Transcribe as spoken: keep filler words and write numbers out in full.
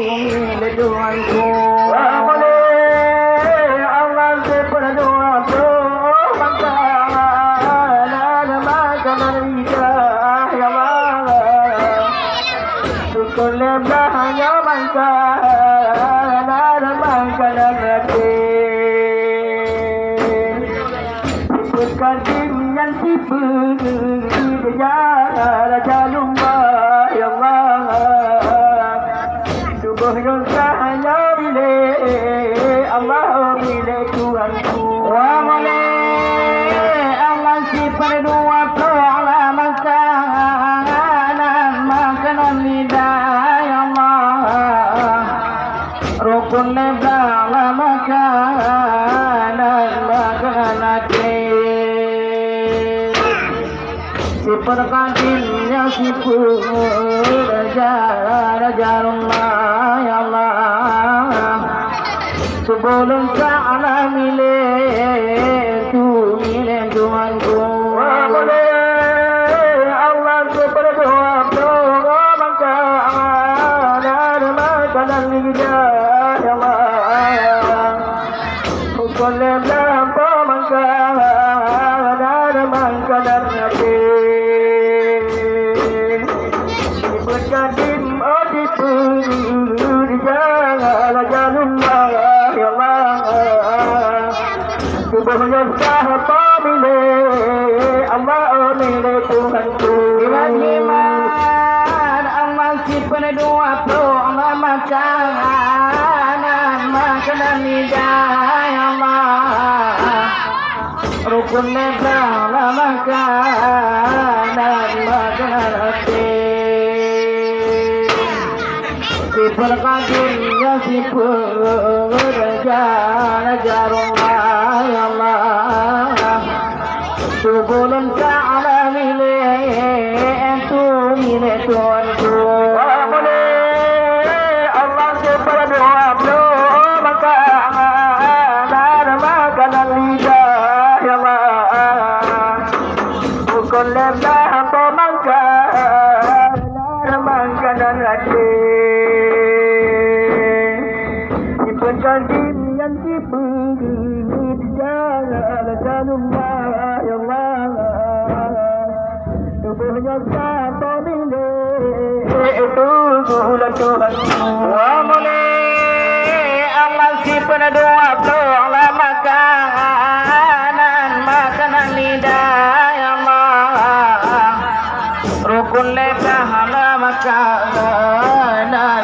Lé Tuhanku. Wa mulai Allah sipeureudua ploh makanan, makanan lidah, ya Allah. Syukur lé blah nyoe makanan, makanan até. Sipeukadim nyan sipeureja raja lumba, ya Allah. Tuboh nyoe sah nyoe milék Allah, milék Tuhanku. Wa mulai Allah sipeureudua ploh makanan, makanan lidah, ya Allah. Rukun lé blah makanan, makanan até. Sipeukadim nyan sipeureja raja lumba, ya Allah. Tuboh nyoe sah nyoe milék, tu milék Tuhanku. Wa mulai Allah sipeureudua ploh makanan, makanan lidah, ya Allah. Syukur lé blah ploh makanan, makanan até. Sipeukadim, oh, sipeureja raja lumba, ya Allah. Tuboh nyoe sah nyoe milék Allah, oh, milék Tuhanku. Iman-iman Allah sipeureudua ploh makanan, makanan lidah, ya Allah. Rukun lé blah makanan, makanan até. Sipeukadim nyan sipeureja raja lumba, ya Allah. Tuboh nyoe sah nyoe milék, tu milék Tuhanku. Wa mulai Allah sipeureudua ploh makanan, makanan lidah, ya Allah. Bukon lé blah ploh makanan, makanan até. Sipeukadim nyan sipeureja raja lumba, ya Allah. Tuboh nyoe sah nyoe milék, tu gula Tuhanku. Wa